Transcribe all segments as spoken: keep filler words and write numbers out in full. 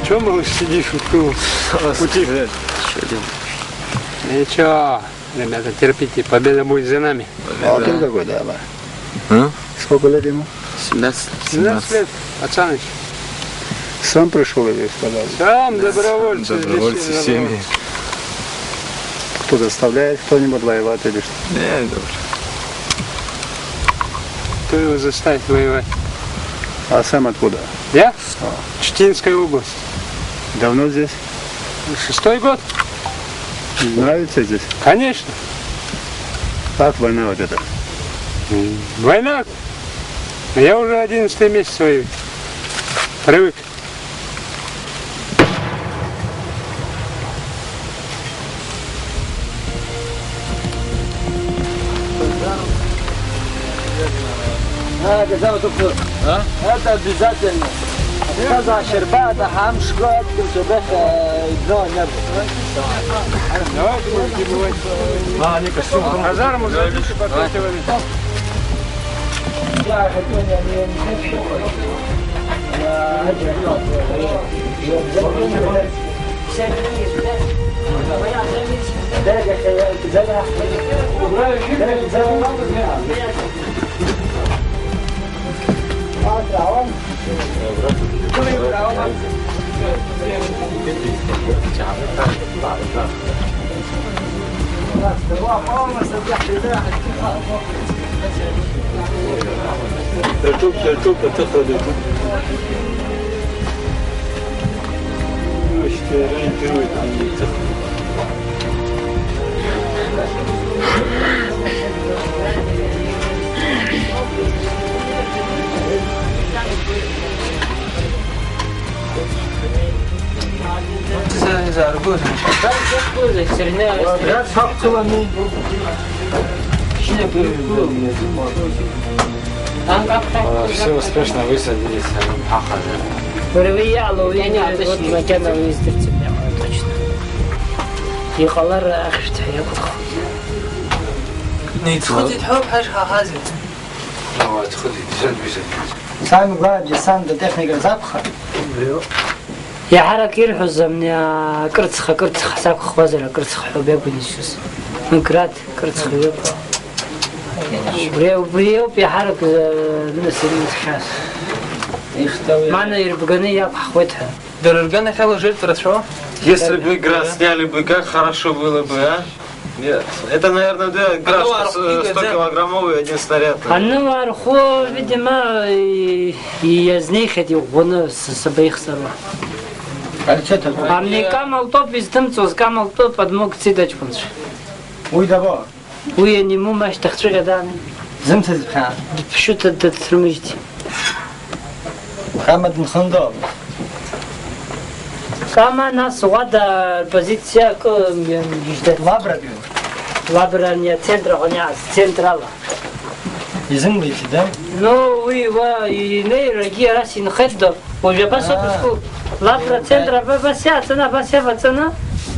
Чё, малыш, сидишь, вот тут? Утих. Чё делать? Ничего, ребята, терпите, победа будет за нами. А ты какой, да, Амар? А? Сколько лет ему? Семнадцать. Семнадцать лет, пацаныч. Сам пришёл или сказал? Сам, да, добровольцы, добровольцы, здесь семьи. Кто заставляет кто-нибудь воевать или что? Не, добре. Кто его заставит воевать? А сам откуда? Я? А. Читинская область. Давно здесь? Шестой год. Нравится здесь? Конечно. Как война вот эта? М, война? Я уже одиннадцатый месяц воюю. Привык. А, когда вот тут, а? Это обязательно. Когда за Щербата, Хамшко, это уже, э, но не было. Давайте будем кивать. А, они костюм. Казарму зайдите, потом. Даҿуп, даҿуп, аҭыхра даҿуп. Ушьҭа иара идыруеит, иҭыхра. Все успешно высадились, они пахали. Уара уи иаало, уи ани, вот, макьана уи издырӡом, иаҳәо, точно. Иҟалар ахьшәҭҳәа иакәыхоит. Неиҵхыҵит ҳәа ауп ҳашҳаҳаз. Ну, отходит, бзиан, бзиан. Самое главное, десант, техника запаха. Иаҳарак ирҳәоз амни акырцх, акырцх сакәхуазар, акырцх ҳәа убри акәын изшыз. Мыград, кырцх ҩуп. Убри, убри ауп иаҳарак, э, ныс ирыцхьаз. Мана ирбганы иақәҳхуеит ҳәа. Дара рганахьала жертв рацәоу? Если бы Град сняли бы, как хорошо было бы, а? Нет. Это, наверное, да, Град, сто килограммовый один снаряд. Аныуаа рхәы, видимо, и-, иазнеихьеит иӷәӷәаны с-, сабеихсыруа. Амни камалтоп изҭымҵуаз, камалтоп адмогцид аҷкәынцәа. Уи дабо? Уи анимум ашьҭахьҵәҟьа даан. Зымца зыԥхьаа. Дыԥшута дыцрымыжьҭ. Кама дынхындо. Кама нас уада позиция кы, м, иждет. Лабратәи. Лабра не центра гоняз, централа. Изымлеит, да? Ну, уи уа инеирагьы ара синхеит до. Уажәы абас ауп изку. Лабра центр аба-, абас иаҵаны, абас иаваҵаны,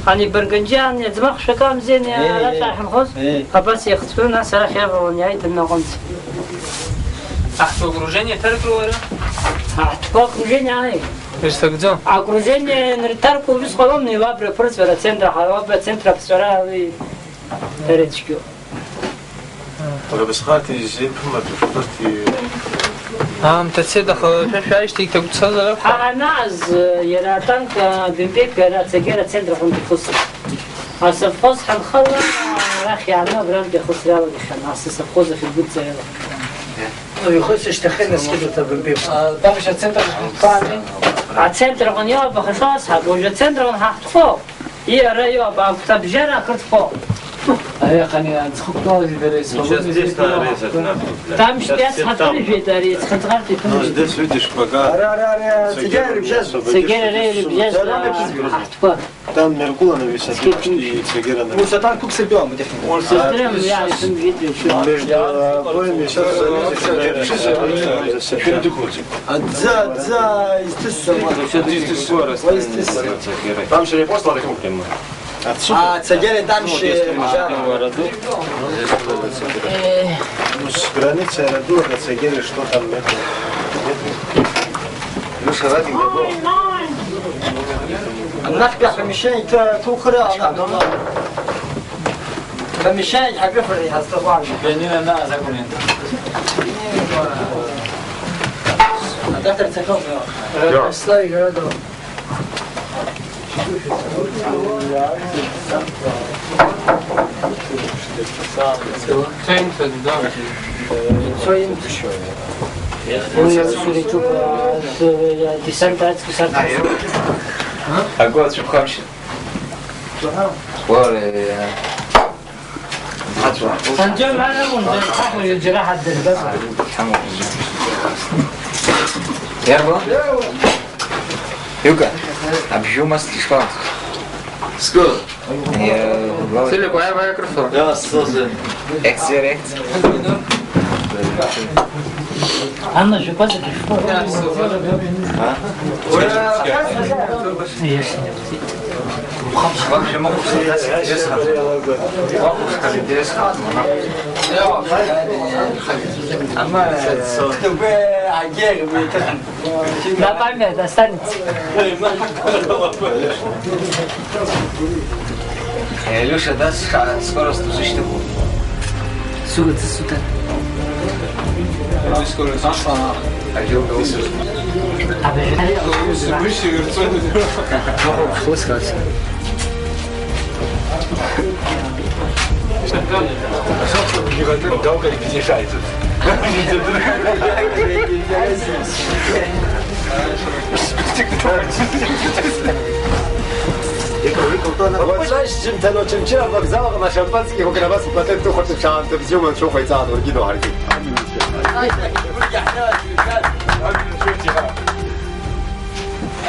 ани Барганџьиа, ани аӡмах шәакы амзеини, ара ҿааҳәынхоз, абас иахҵәаны, нас арахь иавалан иааит аҩны аҟынӡа. Аҳҭқәа окружение ҭаркуа уара? Аҳҭқәа окружение ааи. Ирҭагӡо? Окружение нырҭаркуа ус ҟалом, ни Лабра ԥырҵәара центр, ҳа Лабра центр аԥҵәара уи дара ицәгьоуп. Уара убасҟак изеиԥымлартә шәҟәырҭи? Аамҭа цеит, аха шәа шәааижьҭеи иҭагәцазар акәхап. Ҳа ҳанааз, иара атанк, а, Бембеқәа иара ацагьара ацентр аҟынтә ихысит. Асовхоз ҳанхала, арахь иааны абрантәи ахысра иалагахьан, ас асовхоз ахь игәыдҵа иалагахьан. Ну, ихысит, шьҭахьы инаскьыгоит абымбеиқәа. А, там же ацентр ҳтәами? Ацентр аҟны иоуп, аха шәасҳәап, уажәы ацентр аҟны ҳаҳтәхоуп. Иара иоуп, агәҭабжьара ахыртәхо. Ари аҟны аӡхықәтәалаз дара исҳәалоит. Сейчас здесь надо резать нахуй, блядь. Там сейчас шьҭа все там. Ҳаҭыржәеит ари, ицхыҵӷарҭа иҭымжәеит. Ну, здесь, видишь, пока. Ара, ара, ара, цигара рыбжьаз. Цигара рыбжьаз, ҳаҳтәқәа. Там Меркулана висят, почти цигара на. Ус атанк ықәсыртәуама техника? Ус сыздрым, иааиҭымжәеит, ишәы. Между, э, обоими сейчас залезет, да, и всё. Аӡы, аӡы изҭысса, уа изҭысса. Там же не просто лархом прямо. Отсюда. А, цигара там же. Ну, с границы аэродром до цигара, что там, это? Нет. Ну, шарати, да. Нахьхьи ҳамишьа иҭы-, ҭухыра ала. Ҳамишьа иҳабҩыфара иҳазҭаху. Пианино наҟ акәын. Атахар цахьоуп. Славик, радо. Цоим, да. Цоим. Ну, я всё лечу по, э, десант, адский десант. Агәы ацәыԥхамшьа. Уара, э, ацәа. Санџьар мара унџьар хахәа џьара ҳаддыргазар. Иарбан? Иука, абжьы умаз ишԥа? Сгыл. Э, Валерий. Целиком, я микрофон. Я вас слушаю. Эксперт. Анна, жопа закрыта. А? Вообще могу сказать интересно. Могу сказать интересно. Ама, на память останется. Илюша, да, ска-, скорость узышьҭыху. Сука, ты, сука. Какой скорость? Ага. А где у кого скорость? А вы же Шло сказать. Далго не переезжает. Вот знаешь, чем-то, но чем вчера вокзал, на шампанский, как раз потом ты хоть шанс, ты взял, он шел, хоть сам, другие дорогие.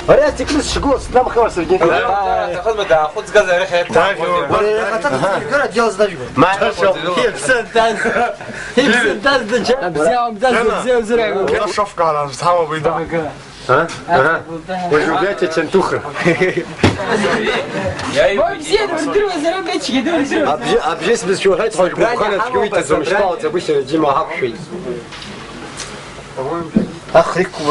Ари астеклы сшгылоу сыҭнамхауа саргьы. Аҭахызма даахәыцгазар, иахьа иаҭахуазар. Уара иахаҭа дгьыра диалаз дажәго. Маша, иԥсы даз. Иԥсы даз дыча. Абзиа, абзиа, абзиа, абзиа. Иара шофка ҳара зҭамоу уи да. А? Ага. Уажә убиа чачантуха. Уи бзиа дырдыруазар, абечгьы дырдыруазар. Абжьы, абжьы сбызшәоуҳәеит, ҳәа шәгәыԥхара цәгьа уиҭаӡом, ишԥалаӡа, абри сара џьыма ҳақәшәеит. Ахрикәа.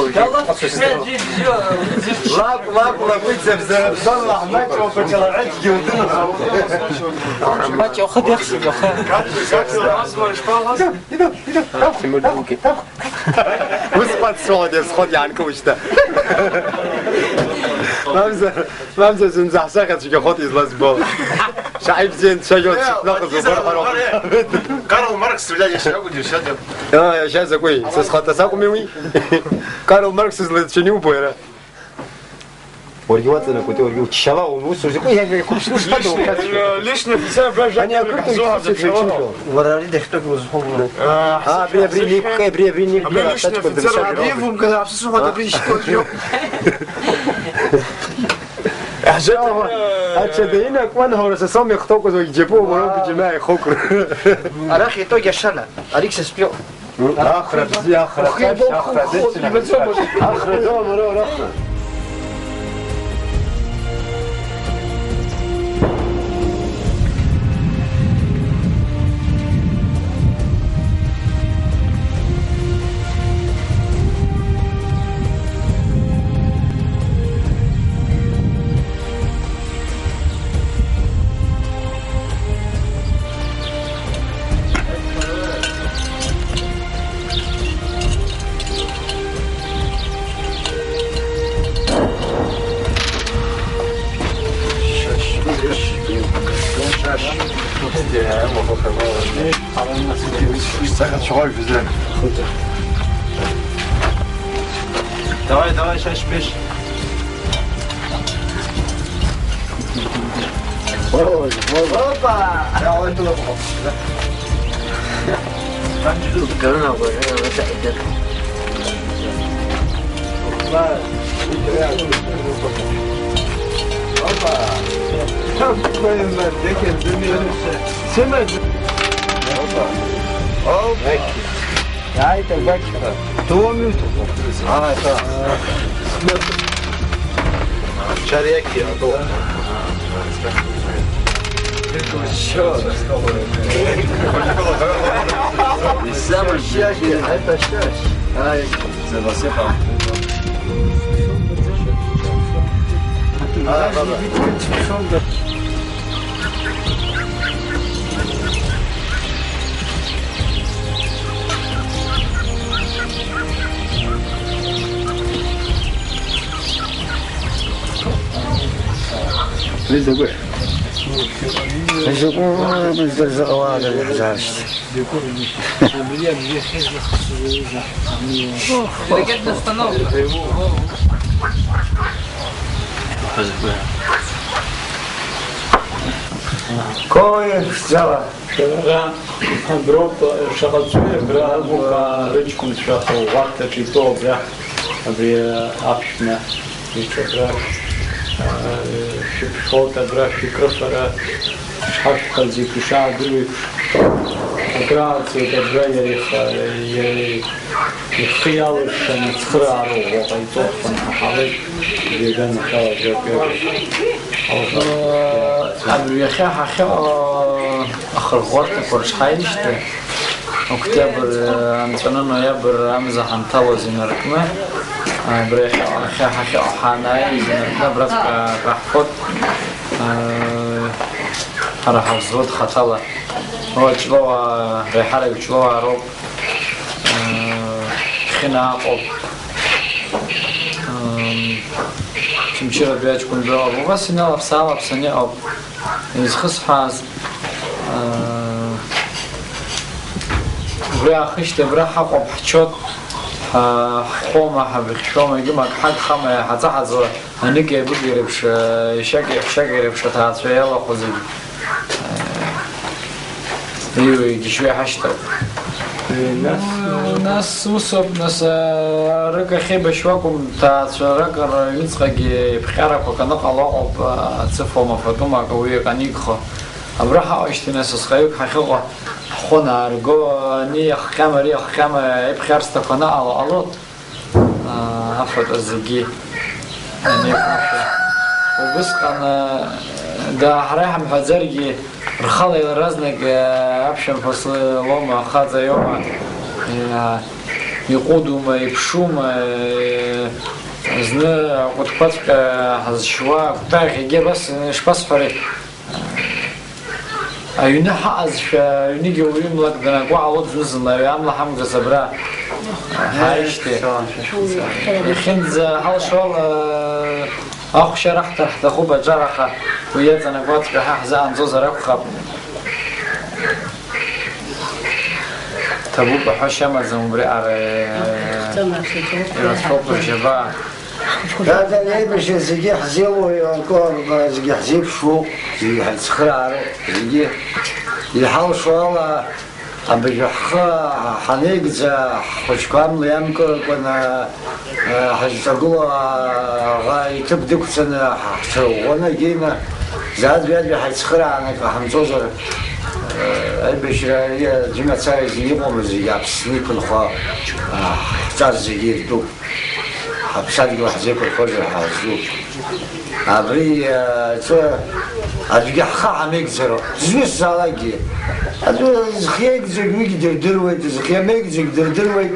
Лакә, лакә, лакәиӡа бзарбзан лаҳмаҷ ауп, аҿалаҳәа цәгьа удынхауп. Маҷ, ухы дихсит, ухы. Усҟан сцәалоит, сход иаанкылшьҭа. Мамзар. Мамзар зынӡа ҳсахьа цәгьахоит излазбо. Шаҳибзиан дцәажәоит, сыхәнахыз убар ҳәа. Карл Маркс, блядь, иашьа акәу, џьыршьа. А, иашьа закәи? Са схаҭа сакәми уи? Карл Маркс излацәаны иубо иара. Уаргьы уаҵанакуеит, уаргьы уччала, ус узыку, я, я, купш, ну, что ты, лишний офицер, блядь, ани акрыто. Уара ари дахьтәоуп узхәыгәра. А, абри, абри ник, абри, абри ник, абри лишний атачка офицер, дыршәаџьуа. Абри вумкада, аԥсышәа хәа дабришьҭуазжьо. Ачадаина акуан ҳәа са соума ихҭоукыз уагьџьабу, уара угьежьымаа ихоукра. Арахь итоги ашана, арик са стәиоуп. Ахра бзиа, ахра цашьа, ахра дыцәан. Ахра доума, ро, рахра. Давай, давай, щас, беш. Опа! Опа! Опа! Опа! Ааит, агәаҿ. Ааит. Чариаки, а то. Самый счастье, это счастье. Ай, за вас я. Кои ԥшӡала. Шәара аброуп, шаҟа ҵуеи абра Лука рыҷкәынцәа ҳауӷәарҭаҿы итәоу абра, абри аԥшәма иҿы абра, э, шәыԥхьоит абра шәыкрыфара, шҳашәҳәаз еиԥш, ишаадыруа еиԥш, акрааҵуеит абра иара иха-, иара Ихы иалыршаны ацхыраара ӷәӷәа ҟаиҵоит ҳәа ҳаҳауеит, жәаҩа-ганахьала жәаҩа-ҩажәа. Абри иахьа ҳахьыҟоу ахырӷәӷәарҭақәа рыҽҳаижьҭеи, октиабр анҵәаны ноиабр амза ҳанҭалоз инаркны, абри иахьа, иахьа ҳахьыҟоу ҳанааиз инаркны абраҵәҟьа ҳаҳфот, ҳара ҳавзвод хаҭала. Уа Ҷлоуаа, реиҳарак Ҷлоуаа роуп. Хьынааҟоуп. Чымчыратәи аҷкәын дыҟоуп. Убас иналаԥс-аалаԥсаны иҟоуп. Изхысҳәааз, убри аахижьҭеи абра ҳаҟоуп, ҳчоит, ҳхәома, ҳабӷьшәома, егьым ак ҳагхама, иҳаҵаҳаҵуа, аныки абыки реиԥш, ишьаки ҳшьаки реиԥш аҭаацәа иалахәу зегь. Иҩ-, игьежьуа иҳашьҭоуп. Нас, нас усоуп, нас, а, рык ахьеибашьуа акәым, ҭаацәарак рыҩныҵҟагьы еиԥҟьарақәак аныҟало ыҟоуп, а, ацыфа маф акымак ауаҩы акы анигхо. Абра ҳаҟоижьҭеи нас асҟаҩык ҳахьыҟоу ҳхәы анаарго, ани ахҟьама, ари ахҟьама, иԥхьарсҭақәа аныҟало ҟало. Аа, афатә зегьы анеиқәыршәа. Убысҟан, аа, ҳара иҳамҳәаӡаргьы, рхала иаразнак, аа, аԥшәмаԥҳәыс лоума, ахаҵа иоума, аа, иҟәыдума, иԥшума, аа, зны акәытқәаҵәҟьа ҳазшьуа, акәтаӷь, егьи абас, ишԥасҳәари, Аҩны ҳаҟазшәа, аҩныгьы уаҩы млак данакуа ҟалоит зны-зынла, аҩы амла ҳамгац абра ҳааижьҭеи. Иахьынӡаҳалшо ала, ахәшьара ҳҭар ҳҭахуп аҿар, аха уи иаҵанакуаҵәҟьа ҳа ҳзаанҵозар акәхап. Ҭабуп, аҳәашьа амаӡам убри аҟара, ирацәоуп ржьабаа. Дада, аибашьра зегьы ҳзеилоу, акы, зегьы ҳзеиԥшу, зегьы ҳаицхыраароуп, зегьы иҳалшо ала абыржәы ҳхы ҳанеигӡа, ҳхәыҷқәа амла иамкыркәаны, ҳазҿагылоу аӷа иҭыԥ дықәҵаны, ҳҽырӷәӷәаны, егьина, зааӡәи-ааӡәи ҳаицхырааны акы ҳамҵозар, аибашьра ари аӡәы мацара изын иҟоума, зегьы Аԥсны иқәынхо, ҳҿар зегьы иртәуп. Ҳаԥсадгьыл ҳзеиқәырхозар ҳаазу. Абри, э, ҵәы, аӡәгьы ҳхы ҳамеигӡароуп. Зҩызцалакгьы. Аӡәы зхы иеигӡогь уигь дырдыруеит, зхы иамеигӡогь дырдыруеит.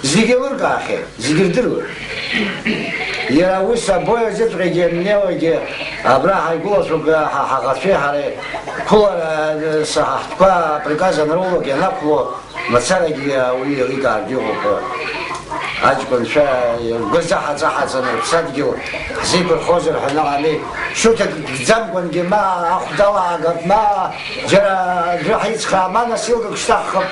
Зегь еилыркаахьеит, зегь рдыруеит. Иара ус абои азыҵәҟьагьы, амнеуагьы, абра ҳаигәылацәоуп, ҳа, ҳаӷацәеи ҳареи. Қәылара, э, са ҳтәқәа априказ анроулак ианақәло, Мацарагьы уи еиликааргьы ыҟоуп. Аҷкәынцәа ргәы заҳаҵаҳаҵаны рыԥсадгьыл ҳзеиқәырхозар ҳәа наҟ ами. Шьуҭак гӡамкәангьы ма ахә далаагап, ма џьара аӡәы ҳицхраа, ма нас илгак шьҭаҳхып.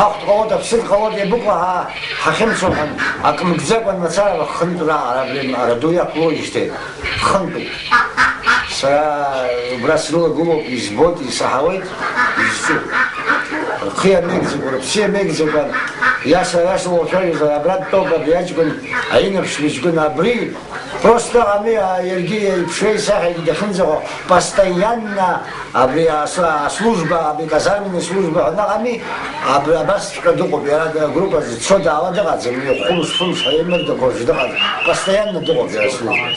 Ахәтә ҟалоит, аԥсык ҟалоит, иабыкәу ҳа ҳахьымцо ҳәа, акы мгӡакәан мацара рхынтә раара абри араду иақәлоижьҭеи. Хынтәуп. Сара убра срылагылоуп, избоит, исаҳауеит, изҿу. Рхы иамеигӡакәа, рыԥсы иамеигӡакәа, иаса-иаса уацәажәозар, абра дтәоуп абри аҷкәын, аинаԥшьба ҷкәын абри. Просто ами, а, иаргьы иԥшеи сахьагьы дахьынӡаҟоу, постоянно абри ас-, аслужба, абри казарменный служба ҳәа наҟ ами, абри абасҵәҟьа дыҟоуп, иара агруппа зыцо даауа дыҟаӡам, хәымш-фымш ҳәа имырдақәоз дыҟаӡам, постоянно дыҟоуп иара аслужба.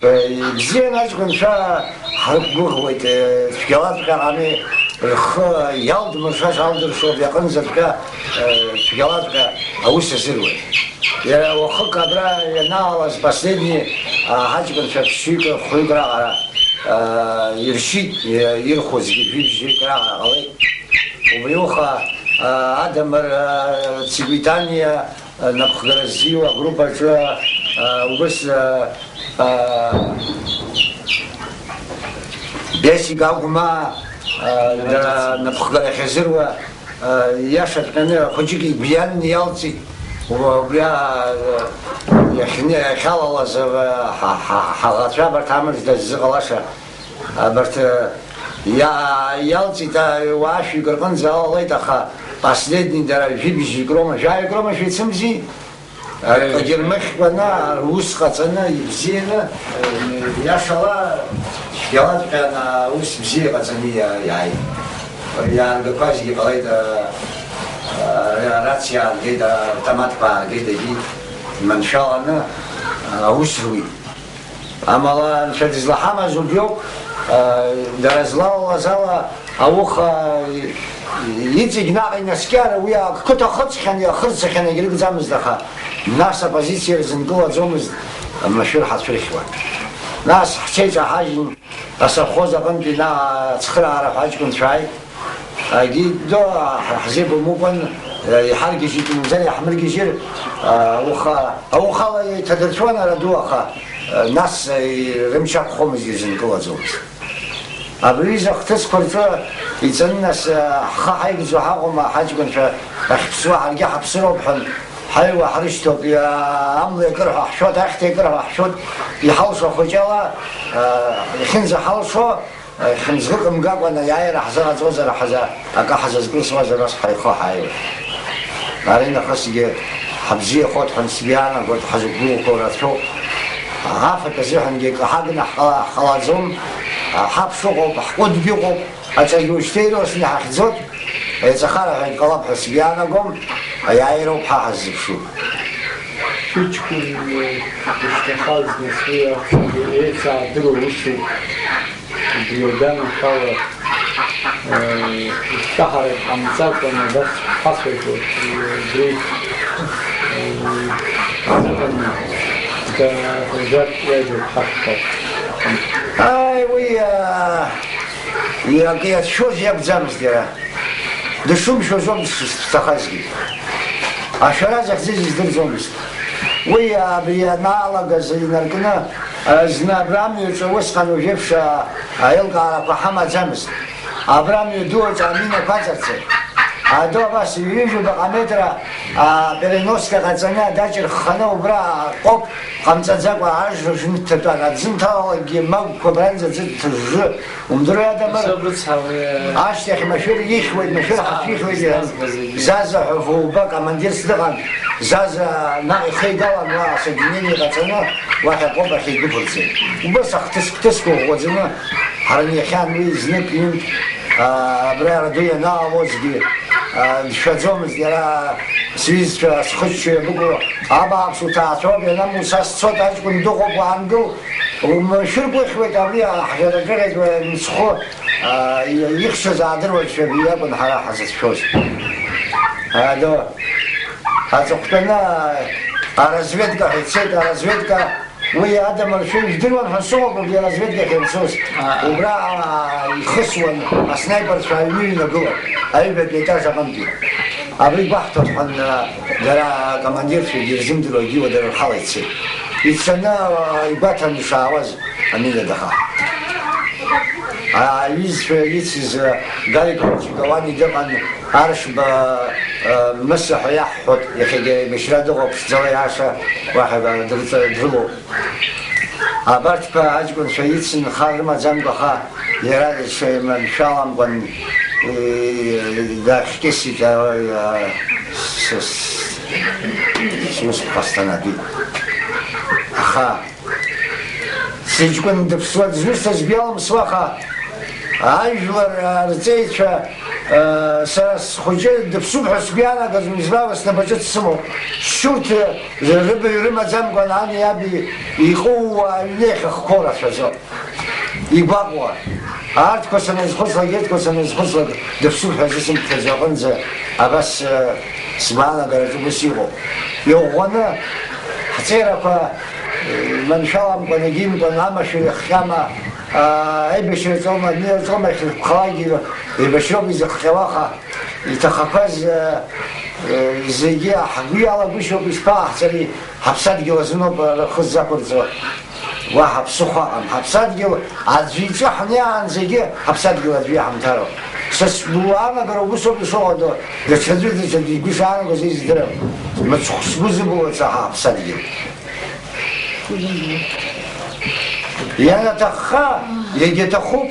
Ибзиан аҷкәынцәа ҳрықәгәыӷуеит, цәгьалаҵәҟьа ами, рхы иалдмыршәаша алдыршоит, иаҟынӡаҵәҟьа, цәгьалаҵәҟьа аус азыруеит. Иара уахык абра ианаалаз последни, а, ҳаҷкәынцәа ԥшьҩык, хәҩык раҟара, а, иршьит, и-, ирхәызгьы жәибжьҩык раҟара ҟалеит. Убри уха, а, Адамыр, а, Цигәитаниа, а, напхгара ззиуа агруппаҿы, а, убыс, а, а, Бесик Агәмаа, а, дара напхгара ахьазыруа, Иашаҵәҟьаны ахәыҷык игәы ианны иалҵит, убри иахьны иахьалалаз ҳа-, ҳа-, ҳаӷацәа абарҭ амыжда ззыҟалаша, абарҭ иа-, иалҵит, уаашәҩык рҟынӡа алалеит, аха последний дара жәибжьҩык роума, жәаҩык роума шәеицымзи? Акгьы рмыхькәаны, рус ҟаҵаны, ибзианы, иашала, цәгьалаҵәҟьаны аус бзиа ҟаҵаны иа-, иааит. Иааргақәазгьы ҟалеит, а, а, арациа ааргеит, автоматқәа ааргеит, егьи маншәаланы, а, аус руит. Амала, анцәа дызлаҳамаз убриоуп, а, дара злалалаз ала, ауха иҵегь наҟ инаскьар, уи ақыҭа хыҵхьан, иахырцахьан, егьрыгӡамызт, аха нас апозициа рзынкылаӡомызт, машәыр ҳацәырхьуан. Нас ҳцеиҿаҳажьын, асовхоз аҟынтәи наҟ ацхыраара ҳәа аҷкәынцәа ааит. Агьи до ҳ-, ҳзеибамукәан, иҳаргьежьит, мамзар иаҳмыргьежьыр, а, ауха, аухала еиҭадырҵәуан ара ду, аха, а, нас, а, рымч ақәхомызт, ирзынкылаӡомызт. Абри аҩыза ахҭысқәа рҿы иҵаны нас, а, ҳхы ҳаигӡо ҳаҟоума, ҳаҷкәынцәа ахьԥсуа ҳаргьы ҳаԥсыроуп ҳәа, ҳаҩуа ҳрышьҭоуп, иа-, амла иакыр ҳәа ҳшәоит, ахьҭа иакыр ҳәа ҳшәоит, иҳалшо ахәыҷала, а, иахьынӡаҳалшо, Хьымӡӷ ҟамгакәан аиааира ҳзыҟаҵозар, ҳаза-, акы ҳазазкылсуазар, ас ҳаихо ҳааиуеит. Ара нахысгьы ҳабзиахоит ҳәа сгәы иаанагоит, ҳазықәгылақәо рацәоуп. Афатә азыҳәангьы акы ҳагны ҳҟала-, ҳҟалаӡом, ҳаԥшыҟоуп, ҳҟәыдгьы ыҟоуп, аҵәагьы ушьҭа ирыласны иҳахьӡоит, еиҵахара ҳәа иҟалап ҳәа сгәы иаанагом, аиааироуп ҳа ҳаззыԥшу. Шәыҷкәын ишьҭахаз нас уи ахәшәгьы еицаадыруа усуп. Убри аганахьала, э, шәаҳарак ҟамҵакәан абас ҳацәажәоит, э, убри, э, ҳзыҟами, га-, жәак иажәоуп ҳашәҳәар. Ааи, уи, а, иак-, иацәшәоз иакәӡамызт иара. Дышумшәоз ауп дышҭахазгьы. Ашәара захьӡыз издырӡомызт. Уи абри анаалага зы инаркны, а, зны абра амҩаҿы усҟан уажәеиԥш, а, аилкаарақәа ҳамаӡамызт. Абра амҩаду аҿы аминақәа аҵарҵеит. Аду абас ҩажәа баҟа метра, а, переноска ҟаҵаны адаҷ рхханы убра акоуп ҟамҵаӡакәа ажра шәынҭҭатәан. Аӡы нҭалалакгьы магәқәа абранӡа аӡы ҭыжжы. Умдыруеи, Адамыр? Сабрыцҳауеи. Ашьҭахь машәыр ихьуеит, машәыр ҳацәихуеит. Заза ҳәа воуба командирс дыҟан. Заза наҟ ихеигалан, уа асоединение ҟаҵаны, уахь акоуп ахь игәықәырҵеит. Убас ахҭыс-хҭысқәа ӷәӷәаӡаны, ҳара иахьан уи знык-ҩынтә, а, абра раду ианаалозгьы, а, дшәаӡомызт, иара сҩызцәа, схыччо иабыкәу, абааԥс, уҭаацәоуп, ианаму, са сцоит, аҷкәын дыҟоуп, уаангыл, умашәыр гәыхьуеит, абри ҳжараҿы ӷьеит, уи мцхәы, а, ихьчоз аадыруазшәа абри иакәын ҳара ҳазыцәшәоз. Адо, аҵыхәтәаны, а, аразведка ҳәа ицеит, аразведка, уи Адамыр шәа ижәдыруан ҳәа сыҟоуп, убри аразведка ахьынцоз. Аа. Убра, а, ихысуан, аснайперцәа аҩны иҩнагылан, аҩбатәи аетаж аҟынтәи. Абри гәаҳҭон ҳәа, а, дара акомандирцәагьы ирзымдыруа, егьиуа дара рхала ицеит. Ицаны, а, игәаҭан ишаауаз амина даха. Аҩызцәа ицыз, а, Гарик Чикауани дыҟан, Аршба, а, Мыса ҳәа иаҳҳәоит, иахьагьы аибашьра дыҟоуп, ԥшӡала иааша, уахь, а, дрыҵа-, дрылоуп. Абарҭқәа аҷкәынцәа ицынхар рымаӡамкәа аха, иара дшеиманшәаламкәан, э, дахькьысит, а, а, с-, с-, сусқәа ҳасҭанатәит. Аха сыҷкәын дыԥсуа дызусҭа сгәы иалымсуа, аха ажәлар, а, рҵеицәа, а, сара схәыҷы дыԥсуп ҳәа сгәы иаанагаз, избан, снапаҿы дсымоуп. Шьурҭ, э, рыбаҩ рымаӡамкәан ани аби иҟууа аҩны иахьыхқәоу рацәаӡоуп. Игәаҟуа. Арҭқәа саназхәыцлак, урҭқәа саназхәыцлак, дыԥсуп ҳәа зысымԥхьаӡо аҟынӡа абас, э, сгәаанагараҿы ус иҟоуп. Иӷәӷәаны ҳҵеирақәа, э, маншәаламкәан, егьимкәан, амашәыр иахҟьама, а, аибашьраҿоума, адунеиаҿоума иахьырхәхалакгьы, еибашьроуп изыхҟьауа, аха иҭахақәаз, э, э, зегьы ҳгәы иалагәышьоуп, ишԥаҟаҳҵари, ҳаԥсадгьыл азыноуп рхы ззақәырҵо. Уаҳа ԥсыхәа ыҟам. Ҳаԥсадгьыл аӡәы иҿы ҳнеиаанӡагьы ҳаԥсадгьыл аӡәы иҳамҭароуп. Са сгәы анагара убыс ауп ишыҟоу, даҽаӡәы, даҽаӡәы игәы шаанагоз издырам. Мыцхә сгәы зыбылуа ҵаҳа ҳаԥсадгьыл. Ианаҭахха, иагьаҭахуп,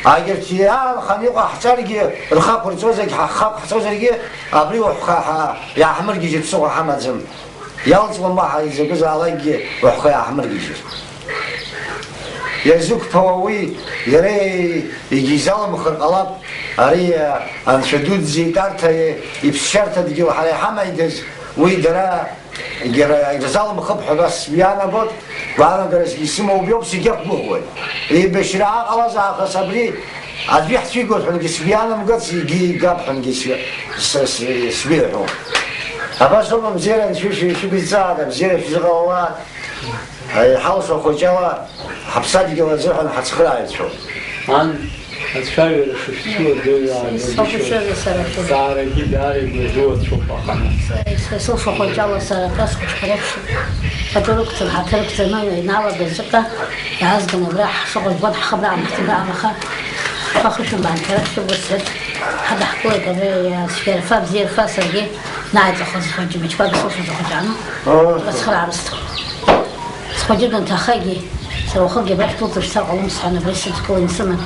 агьырҭ иаанханы иҟаҳҵаргьы, рхы ақәырҵозаргь, ҳхы ақәҳҵозаргьы, абри уаҳәха ҳа иааҳмыргьежьыр ԥсыхәа ҳамаӡам. Иалҵуам уаҳа изакәызаалакгьы уаҳәха иааҳмыргьежьыр. Иазықәԥауа уи иара егьизалымхыр ҟалап, ари, а, анцәа дуӡӡа итәарҭа, иԥсшьарҭа дгьыл ҳара иҳамаидаз, уи дара егьара ирзалымхып ҳәа ас сгәы иаанагоит, гәаанагарас исымоуп иоуп, зегьы ақәгәыӷуеит. Еибашьра ааҟалаз аахыс абри аӡәы иаҳцәигоит ҳәангьы сгәы иаанамгац, егьи игап ҳәангьы сгәы, с-, с-, сгәы иаҳәом. Абас ауп, абзиара анцәа ишәы-, ишәықәиҵааит, абзиара шәзыҟалалааит. Ҳаи-, ҳалшо хәыҷала ҳаԥсадгьыл азыҳәан ҳацхырааҩцәоуп. Ан, ацәажәара шышәцу адырра Са исылшоз сара шәы- Саарагьы даара игәаӷьуацәоуп, аха. Са, са исылшо хәыҷала сара абра схәыҷқәа реиԥш пату рықәҵан, ҳаҭыр рықәҵаны иналагаз ҵәҟьа иаазган абра ҳшыҟоу збоит, ҳхы абра аамхны абра амаха, ҳхы хышәымбаан, шәара шәшәыбла сҳәеит, ҳадаҳкылеит абра, иа-, цәгьарфа, бзиарфа, саргьы нааиҵахоз хәыҷы мыҷқәак сылшоз ахәыҷы ану, Ыы. Ацхыраара сҭахуп. Схәыҷы данҭахагьы, сара уахыкгьы абрахь дәылҵыр сцар ҟалом сҳәан, абра сыдкыланы сыман.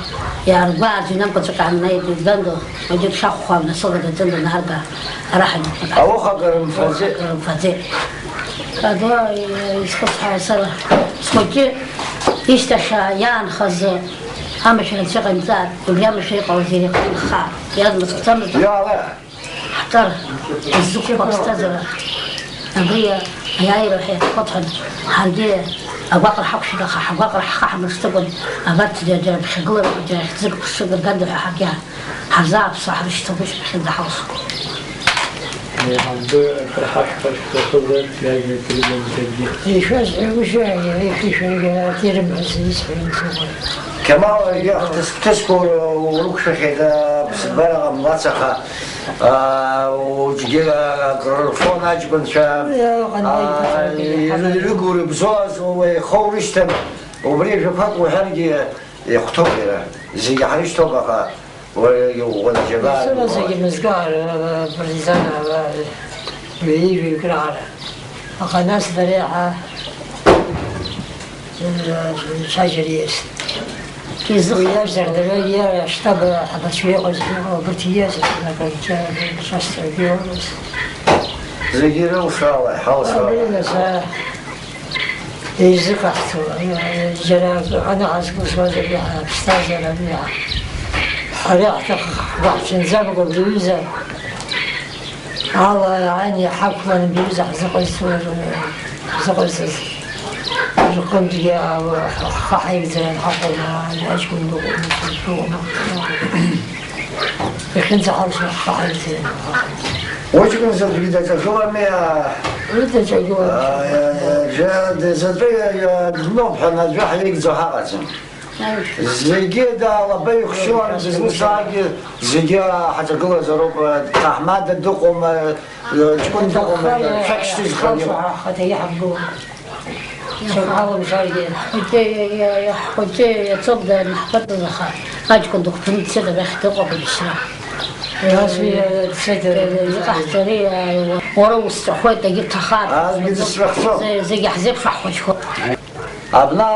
Иааргәаа аӡәы инамгәаҵәҟьа ааннаит, избанду, уаҩы дшахәхәа аҩны сылагаӡаны данаарга, ара ҳаҩнықәтәан. Ауха акыр мфаӡеит. Акыр мфаӡеит. Адәы, исхысҳәаауа сара, схәыҷы ишьҭахь иаанхаз амашәыр анцәа иҟаимҵааит, убри амашәыр иҟалаз иара ихы ихаа, иазмыцхәцамызт. Иаала! Ҳҿар ззықәԥо аԥсҭазаара абри аиааира ҳәа иаҳхәыҭҳәан, ҳаргьы агәаҟра ҳақәшәеит, аха ҳгәаҟра ҳхы ҳамыршҭыкәан, абарҭ џьара, џьара ԥхьагыларақәа, џьара хьӡык ԥшык рганда ҳәа ҳаргьы ҳарзааԥсо ҳрышьҭагәышьа ҳахьынӡаҳалшо. Еиҳабы акыр ҳашәҭа шәҭахызар, иажәа дрыдым даргьы. Ишәасҳәагәышьа, иара ихишәаргьы ара ирымҳәаз исҳәо имҵакәа. Кьамал, егьи ахҭыс-, ҭысқәа урықәшәахьеит, аԥсабара ҟамлац, аха, аа, уҿгьы акрырфон аҷкәынцәа, Уи аҟан аа, аиҭахьан, иры-, ирыгу рыбзоуаз уеихоу рышьҭан, убри жәақәак уҳәаргьы ихәҭоуп иара, зегьы ҳрышьҭоуп, аха уи иӷәӷәаны џьабаа Исымаз зегьы мызкы ара, партизан ара, ҩажәаҩык раара. Аха нас дара иаҳа Цәажәара ииасит. Изых- Уи иажәзар дара иара аштаб аҳабацәа иҟаз, абарҭ ииасит, шасҵаргьы ыҟаз. Зегьы ирылшала, иҳалшала. Абри нас, а, еизыҟаҳҵо, џьара анаҟа згәы зуаз абри ҳаԥсҭазаара абри ҳара иаҳҭаху ҳгәаҳҽанӡамкәа абри аҩыза. Ала ани ҳақәлан, бҩыза ҳзыҟазҵоз, ҳзыҟазҵаз рҟынтәгьы ала ҳхы ҳаигӡаран ҳаҟоума, аҷкәын дыҟоума, дыҟоума. Иахьынӡаҳалшо ҳхы ҳаигӡаран ҳаҟоума. Уҷкәын заҵәгьы даҿагылами, а, Уи даҿагылам. А, а, џьа-, дызатәи, а, дноуп ҳәа аӡәы ҳаигӡо ҳаҟаӡам. Зегьы даалаба ихшьылан, дызусҭаагьы зегьы ҳаҿагылазароуп, ҭаҳмада дыҟоума, ҷкәын дыҟоума, шәақь шьҭызхын. Ҳхада иҳамгыло. Шьоук ҳалымшаргьы. Ҳхәыҷы, ҳхәыҷы иаҵоуп данаҳгәаҵаз, аха аҷкәын дыхәҭаны дцеит, абрахь дыҟоуп абжьра. Нас уи дцеит. Иҟаҳҵари, уара усҵәахуеит, егьырҭ ахаан. Азгьы дысрыхьӡом. Зегьы ҳзеиԥшу ҳхәыҷқәоуп. Абна,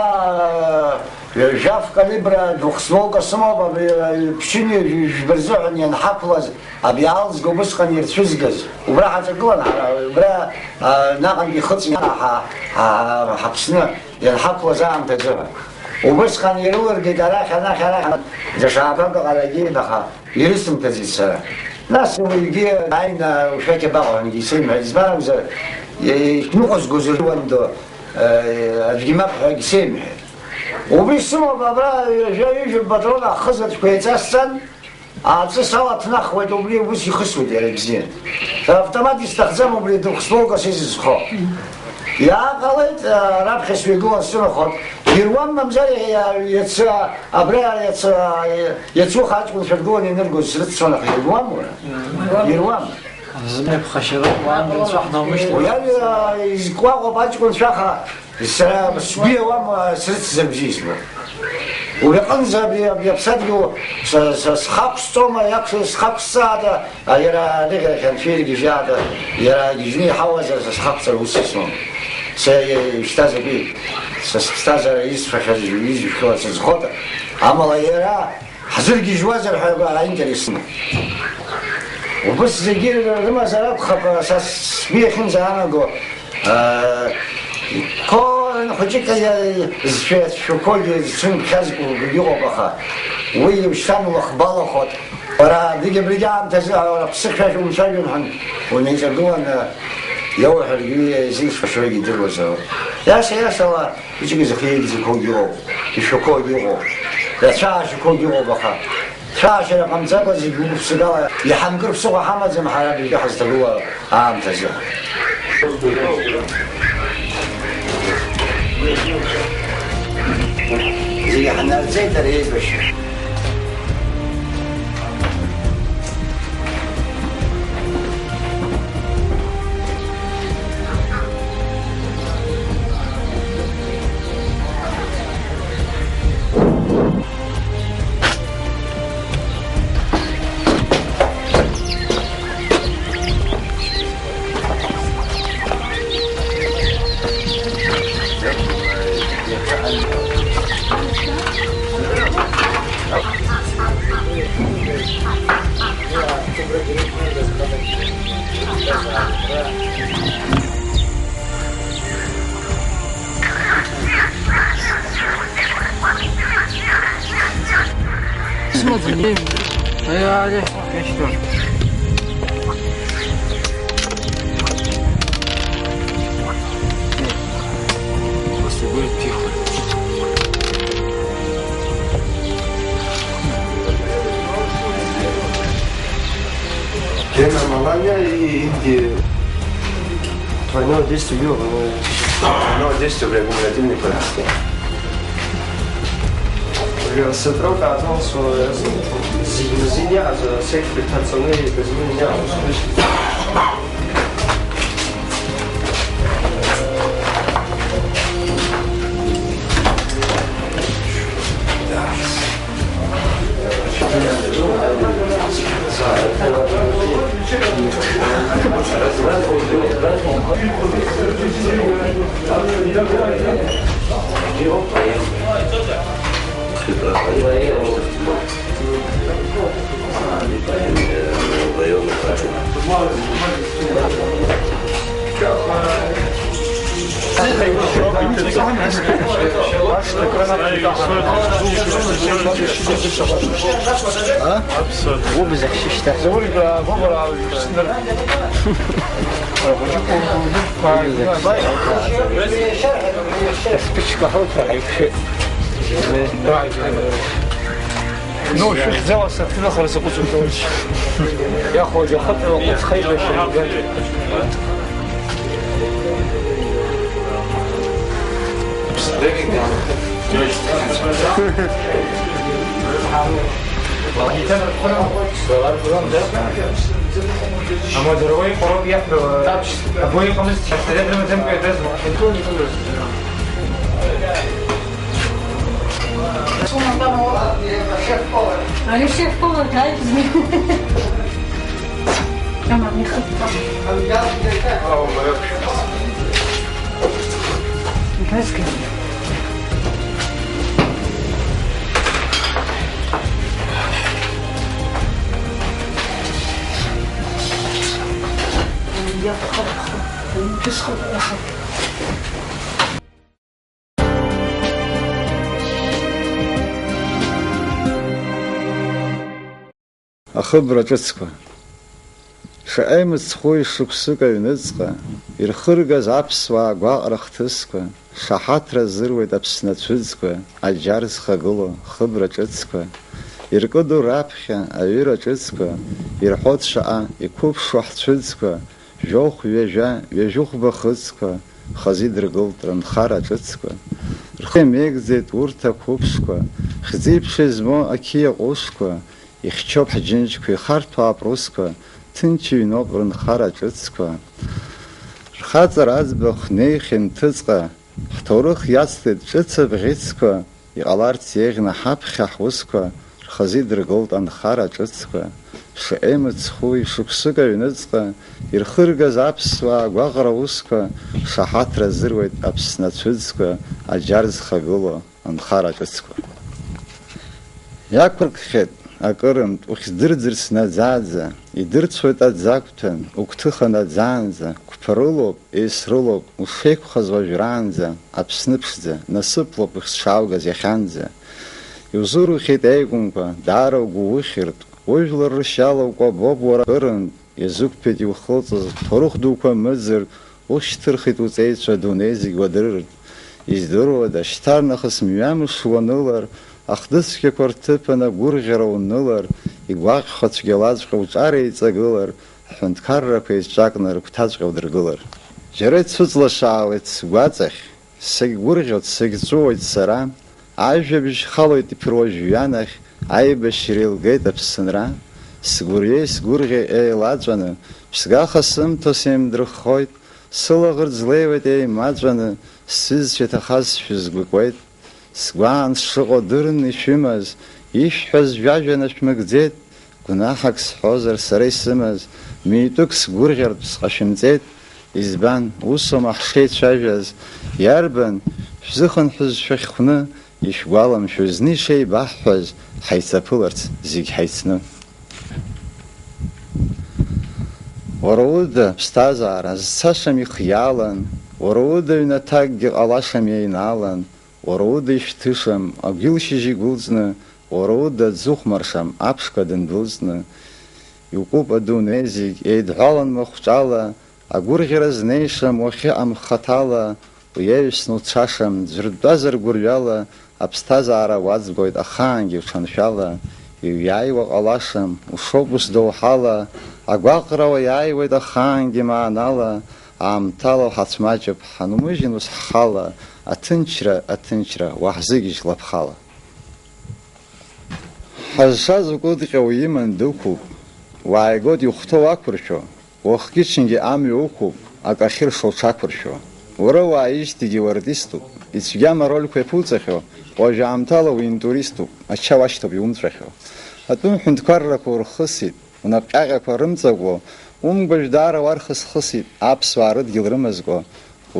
э, жәаф калибра двухстволка сымоуп, абри, э, ԥшьынҩажәи жәба рзыҳәан ианҳақәлаз, абри аалӡга убысҟан ирцәызгаз. Убра ҳаҿагылан ҳара, убра, э, наҟынтә ихыҵны ҳа, ҳа, ҳа, ҳаԥсны ианҳақәлаз аамҭазы. Убысҟан ирылыргеит арахь, анахь, арахь, даҽа ааԥынк аҟарагьы, аха ирысымҭаӡеит сара. Нас уигьы ааины ушәақь абаҟоу ҳәангьы исеимҳәеит, избан акәзар, ишәныҟәызгоз рыуандо, э, аӡәгьы мап ҳәагьы сеимҳәеит. Убри сымоуп, абра ҩажәа-ҩыжәа патрон ахызаҵәқәа еиҵасҵан, аҵыс ала ҭнахуеит, убри ус ихысуеит иара ибзиан. Автомат исҭахӡам убри стволкас изызхо. Иааҟалеит, а, раԥхьа сҩагылан сынахәан. Ируам, мамзар, иа-, иацы, абра иацы, а, иацуха аҷкәынцәа ргылан иныргоз срыццон, аха ируам уара? Ируам. Зны ԥхашьароуп, уаанӡа ицәаҳнамышьҭ. Уи ами, а, изкуаҟоуп аҷкәынцәа, аха сара сгәы иауам, а, срыцзар бзиа избо. Убри аҟынӡа абри, абри аԥсадгьыл са, са схы ақәсҵома, иақәс-, схы ақәсҵаада, а, иара аныӷьарахь анцәа иргьежьаада, иара гьежьны иҳауазар, са схы ақәҵара ус исмам. Са, е, ишьҭа закәи? Са сыԥсҭазаара исфахьаз, изжәхьоу сызхода? Амала иара ҳзыргьежьуазар ҳәа агәы аинтерес сымоуп. Убыс зегьы рымазар акәхап, са сгәы иахьынӡаанаго, аа, кон хәыҷык зшәақәоугьы зцәымӷхьазгьы иҟоуп, аха уи ушьҭан улахбалахоит. Уара, абригь-, абригь аамҭазы, уара, ԥсыхьа умцәажәон ҳәа, унеиҿагыланы иауҳәаргьы уи изеицәшәогьы идыруазароуп. Иаша-иашала, Иҵегьы зхы еигӡақәоугьы ыҟоуп, ишәақәоугьы ыҟоуп, рацәаашьақәоугьы ыҟоуп, аха цәаашьара ҟамҵакәа зегь гәык-ԥсыкала иҳамкыр ԥсыхәа ҳамаӡам ҳара абыржәы ҳазҭагылоу аамҭазы. Зегьы ҳнарҵеит ари аибашьра. Смотри, я, я, я, что? Просто будет тихо. Гена Маланя и Инди двойного действия, ё, двойного действия, бля, кумулятивный продукт. Сытрок атон со зине а за секс притацаны и без меня. Спичка. Ну, шәыхьӡала сахьынахара саҟәыҵуеит, Ҷорџь. Иахәо џьахыҵәҟьа хәыцхеибашьа. Амаҵура иҟоуп иаҳҳәо, агәы иҟамызт, ҳәа дадымӡамкәа иатәызма? Ари шеф-повар, дааит зны. Тамам, ихыҵуа. Убасгьы. Иахәхарахо, ишхәхаша. Ахыбра ҿыцқәа. Шаҟа имыцхәу шықәсык аҩныҵҟа ирхыргаз аԥсуаа гәаҟра хҭысқәа, Шаҳаҭра азыруеит Аԥсны ацәыӡқәа, аџьар зхагылоу хыбра ҿыцқәа, иркыду раԥхьа аҩыра ҿыцқәа, ирҳәоит шаҟа иқәыԥшу ҳцәыӡқәа, жәохә ҩажәа, ҩажәихәба хыцқәа, хазы идыргылт рынхара ҿыцқәа. Рхы имеигӡеит урҭ ақәыԥшқәа, хьӡи-ԥшеи змоу ақьиа ҟәышқәа, ихьчоуп ҳџьынџьқәа, ихарҭәаауп русқәа, ҭынч иҩноуп рынхара ҿыцқәа. Рхаҵара аӡбахә неихьан ҭыҵҟа, ҳҭоурых иацлеит ҿыц абӷьыцқәа, иҟаларц еиӷьны ҳаԥхьа ҳусқәа, рхазы идыргылт анхара ҿыцқәа. Шаҟа мыцхәу ишықәсык аҩныҵҟа, ирхыргаз аԥсуаа гәаҟра усқәа, шаҳаҭра азыруеит Аԥсны ацәыӡқәа, аџьар зхагылоу анхара ҿыцқәа. Иақәыркхьеит акырынтә ухьӡырӡырц наӡаӡа, идырцәоит аӡагәҭан, угәҭыха наӡаанӡа, қәԥарылоуп, еисрылоуп, ушеиқәхаз уажәраанӡа, Аԥсны ԥшӡа, насыԥлоуп ухьзшааугаз иахьанӡа. Иузурухьеит еигәымкәа, даара угәы ухьыртә, ужәлар рышьала укәабоуп уара акырынтә, иазықәԥеит иухылҵыз, ҭоурых дуқәа мыӡыртә, Ушьҭырхит уҵеицәа адунеи зегь уадырыртә. Издыруада, шьҭарнахыс мҩамш уанылар, ахҭысцәгьақәа рҭыԥан агәырӷьара унылар, игәаҟхьоу цәгьалаҵәҟьа уҿар еиҵагылар, ҳҳәынҭқаррақәа еизҿакны рыгәҭаҵәҟьа удыргылар. Џьара ицәыҵлашаауеит сгәаҵахь, сагьгәырӷьоит, сагьҵәыуоит сара, ажәабжь халоит иԥыруа жәҩанахь, аибашьра еилгеит Аԥсынра. Сгәырҩеи сгәырӷьеи еилаҵәаны, ԥсгаха сымҭо сеимдырххоит, Сылаӷырӡ леиуеит еимаҵәаны, сҩызцәа иҭахаз шәызгәыкуеит. Сгәаан сшыҟоу дырны ишәымаз, ишәҳәаз жәажәа нашәмыгӡеит. Гәнаҳак сҳәозар сара исымаз, митәык сгәырӷьартә сҟашәымҵеит. Избан, усоума ҳшеицәажәаз? Иарбан, шәзыхынҳәыз шәахьхәны, ишәгәаламшәои зны ишеибаҳҳәаз, ҳаицаԥыларц зегь ҳаицны? Уара уда ԥсҭазаара зцашам ихиалан, уара уда ҩнаҭакгьы ҟалашам еинаалан, уара уда ишәҭышам агәилшьыжь игәылҵны, уара уда дзыхәмаршам аԥшқа дындәылҵны. Иукуп адунеи зегь еидҳәалан махәҿала, агәырӷьара знеишам уахьыҟам хаҭала, уиаҩсны уцашам, ӡәыр дтәазар гәырҩала, аԥсҭазаара уаӡбоит ахаангьы уҽаншәала, иуиааиуа ҟалашам, ушоуп ус доуҳала, агәаҟра уаиааиуеит ахаангьы маанала, аамҭала уҳацәмаҷуп, ҳанумыжьын ус ҳхала, аҭынчра, аҭынчра, уаҳзыгьежь лаԥхала. Ҳазшаз укыдҟьа уиман дықәуп, уааигоит иухәҭоу ақәыршәо, уахгьы-ҽынгьы амҩа уқәуп, акы ахьыршо уҽақәыршәо. Уара уааижьҭеигьы уартиступ, ицәгьам арольқәа иаԥуҵахьоу, уажә аамҭала уинтуриступ, ача уашьҭоуп иумҵәахьоу. Атәым ҳәынҭқаррақәа урхысит, унап ҟьаҟьақәа рымҵакуа, умгәажә даара уархысхысит, аԥсуаа рыдгьыл рымазкуа,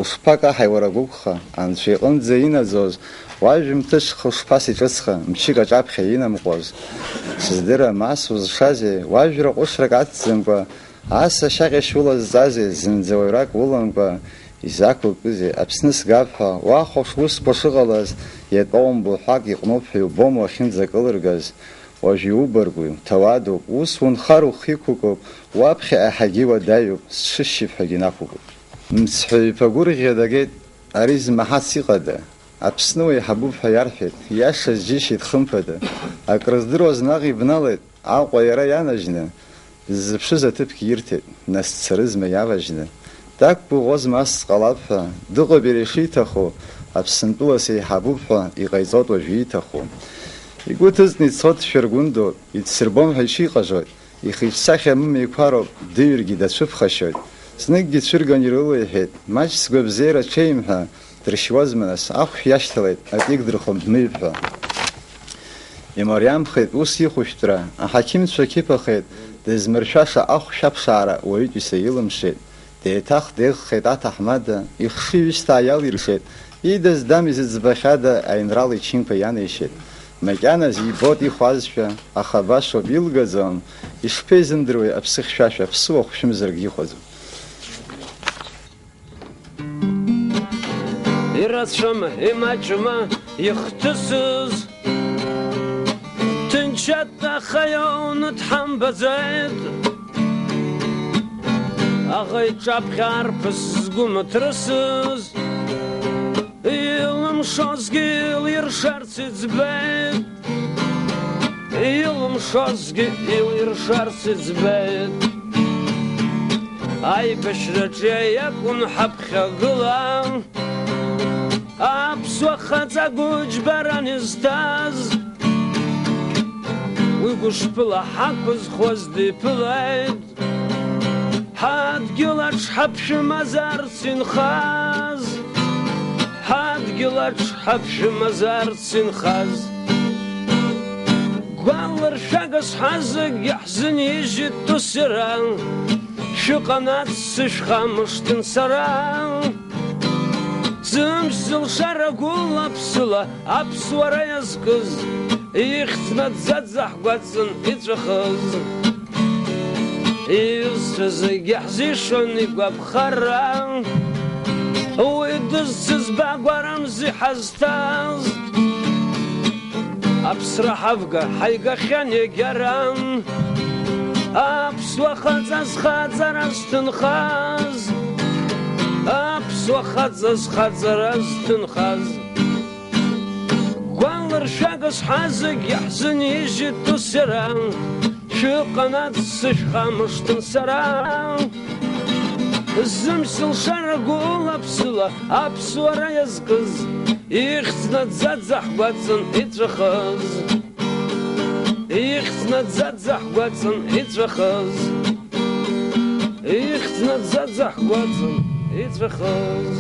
Ушԥакаҳаи уара агәықәха, анцәа иҟынӡа инаӡоз, уажә мҭышха ушԥасиҿыцха, мчык аҿаԥхьа инамҟәоз? Сыздырам, ас узшазеи, уажәра ҟәышрак ацӡамкәа, ас ашьаҟьашь улазҵазеи, зынӡа уаҩрак уламкәа, изақәукызеи, Аԥсны сгап ҳәа, уахәаԥш усқәа шыҟалаз, иатәоумбо ҳәак иҟноуп ҳәа иубома уахьынӡакылыргаз? Уажә иубаргәи, уҭауадуп, ус унхар ухы иқәукуп, уаԥхьа еиҳагьы уадаҩуп, зҽышьшьып ҳәагьы нақәукуп. Мцҳәаҩ иԥа гәырӷьа дагеит, ари змаҳац иҟада? Аԥсны уеиҳабуп ҳәа иарҳәеит, иашаз џьышьеит, хымԥада. Акрыздыруаз наҟ ибналеит, Аҟәа иара ианажьны, дыззыԥшыз аҭыԥгьы ирҭеит, нас дцарызма иаважьны? Дақәгәыӷуазма ас ҟалап ҳәа, дыҟоуп иара ишиҭаху, Аԥсынтәыла сеиҳабуп ҳәа иҟаиҵоит уажә ииҭаху. Игәы ҭыҵны ицоит дшәыргәындоуп, идсырбом ҳәа иҽиҟажоит, ихы-иҿсахьа мыма еиқәароуп, дыҩргьы дацәыԥхашьоит. Зныкгьы ицәырган ирылеиҳәеит, маҷ сгәабзиара ҽеим ҳәа, дыршьуазма нас, ахәшә иашьҭалеит, акы игдырхом дмыҩп ҳәа. Имариамхеит ус ихәышәтәра, аҳақьымцәа қьыԥахеит, дызмыршәаша ахәшә аԥшаара уаҩытәыҩса илымшеит. Деиҭах деиӷьхеит аҭаҳмада, ихшыҩ ҩысҭаа иалиршеит, ида здам изыӡбахьада аинрал ичынқәа ианеишьеит. Макьаназ ибоит ихәазшәа, аха башоуп, илгаӡом, ишԥеизымдыруеи аԥсы хьшәашәа, ԥсыуа хәшәымзаргьы ихәаӡом. Ирацәам, имаҷма ихҭысыз, ҭынч атәаха иоуны дҳамбаӡеит. Аӷа иҿаԥхьа арԥыс згәы мыҭрысыз. Илымшозгьы илиршарц иӡбеит, илымшозгьы илиршарц иӡбеит. Аибашьраҿы иакәын ҳаԥхьагыла аԥсуа хаҵа гәыџьбаран изҭаз. Уи гәышԥыла ҳақәызхуаз диԥылеит. Ҳадгьыл аҿҳаԥшәымазарц инхаз, ҳадгьыл аҿҳаԥшәымазарц инхаз. Гәаларшәага зҳаз зегьы ҳзынижьит ус иара, шәыҟанаҵ сышәхамышҭын сара. Зымч зылшара гәыла-ԥсыла аԥсуара иазкыз, ихьӡ наӡаӡа ҳгәаҵан иҵәахыз. Изцәа зегьы ҳзишон игәаԥхара, уи дызцыз багәарамзи ҳазҭаз. Аԥсра ҳавга ҳаигахьан егьара, аԥсуа хаҵа зхаҵара зҭынхаз, аԥсуа хаҵа зхаҵара зҭынхаз. Гәаларшәага зҳаз зегьы иаҳзынижьит ус иара, шәыҟанаҵ сышәхамышҭын сара. Зымч зылшара гәыла-ԥсыла аԥсуара иазкыз, ихьӡ наӡаӡа ҳгәаҵан иҵәахыз. Ихьӡ наӡаӡа ҳгәаҵан иҵәахыз. Ихьӡ наӡаӡа ҳгәаҵан иҵәахыз.